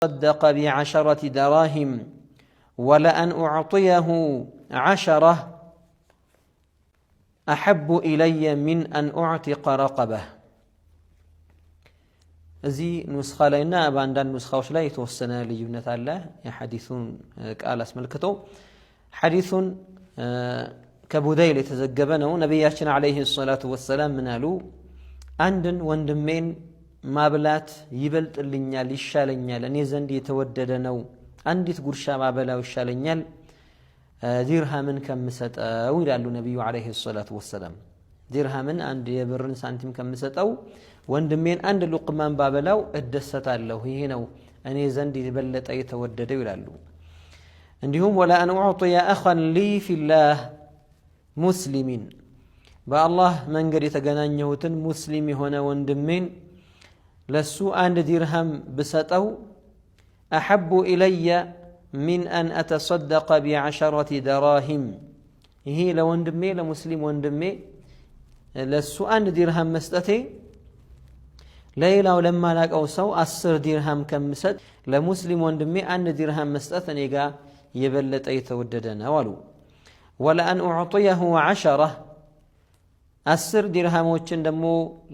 أتصدق بعشرة دراهم ولأن أعطيه 10 أحب إلي من أن أعتق رقبة። እዚህ ኑስኻ ላይና በአንዳንድ ኑስኻዎች ላይ የተወሰነ ልዩነት አለ። የሐዲሱን ቃል አስመልክቶ ሐዲሱን ከቡደይል የተዘገበ ነው። ነቢያችን ዓለይሂ ሰላቱ ወሰላም ምን አሉ? አንድን ወንድሜን ማብላት ይበልጥልኛል፣ ይሻለኛል፣ እኔ ዘንድ የተወደደ ነው። አንዲት ጉርሻ ማበላው ይሻለኛል ዲርሃምን ከምሰጠው ይላሉ ነቢዩ ዓለይሂ ሰላቱ ወሰላም። ዲርሃምን አንድ የብርን ሳንቲም ከምሰጠው ወንድሜን አንድ ሉቅማን ባበላው እደሰታለሁ። ይሄ ነው እኔ ዘንድ የበለጠ የተወደደው ይላሉ። እንዲሁም ولأن أعطي أخا لي في الله مسلم፣ በአላህ መንገድ የተገናኘሁትን ሙስሊም የሆነ ወንድሜን ለሱ አንድ ዲርሃም ብሰጠው أحب إلي من أن أتصدق بعشرة دراهم፣ ይሄ ለወንድሜ ለሙስሊም ወንድሜ ለሱ አንድ ዲርሃም መስጠቴ ለሌላው ለማላቀው ሰው 10 ዲርሃም ከምሰጥ ለሙስሊም ወንድሜ አንድ ዲርሃም መስጠት እኔ ጋ የበለጠ የተወደደ ነው አሉ። ولأن أعطيه 10፣ 10 ዲርሃሞችን ደግሞ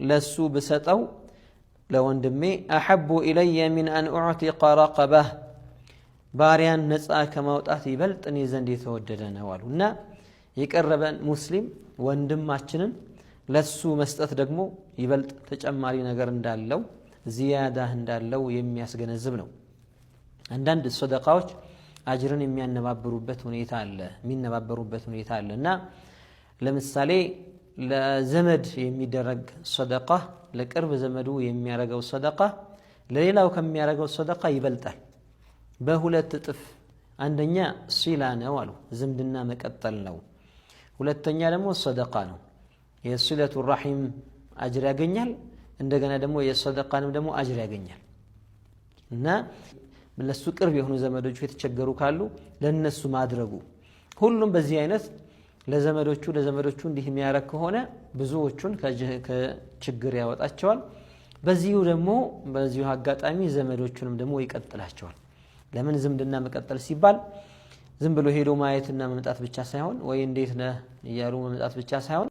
ለሱ ብሰጠው ለወንድሜ أحب إلي من أن أعتق رقبة፣ ባሪያን ነፃ ከማውጣት ይበልጥ እኔ ዘንድ የተወደደ ነው አሉ። እና የቀረበን ሙስሊም ወንድማችንን ለሱ መስጠት ደግሞ ይበልጥ ተጨማሪ ነገር እንዳለው፣ ዚያዳ እንዳለው የሚያስገነዝብ ነው። አንዳንድ ሰደቃዎች አጅርን የሚያነባብሩበት ሁኔታ አለ፣ የሚነባበሩበት ሁኔታ አለ። እና ለምሳሌ ለዘመድ የሚደረግ ሰደቃ፣ ለቅርብ ዘመዱ የሚያደርገው ሰደቃ ለሌላው ከሚያደርገው ሰደቃ ይበልጣል በሁለት እጥፍ። አንደኛ ሲላ ነው አሉ፣ ዝምድና መቀጠል ነው። ሁለተኛ ደግሞ ሰደቃ ነው። የሲለቱ ራሒም አጅር ያገኛል። እንደገና ደግሞ የሰደቃንም ደግሞ አጅር ያገኛል። እና ለሱ ቅርብ የሆኑ ዘመዶቹ የተቸገሩ ካሉ ለነሱ ማድረጉ፣ ሁሉም በዚህ አይነት ለዘመዶቹ እንዲህ የሚያረግ ከሆነ ብዙዎቹን ከችግር ያወጣቸዋል። በዚሁ ደግሞ በዚሁ አጋጣሚ ዘመዶቹንም ደግሞ ይቀጥላቸዋል። ለምን ዝምድና መቀጠል ሲባል ዝም ብሎ ሄዶ ማየትና መምጣት ብቻ ሳይሆን ወይ እንዴት ነህ እያሉ መምጣት ብቻ ሳይሆን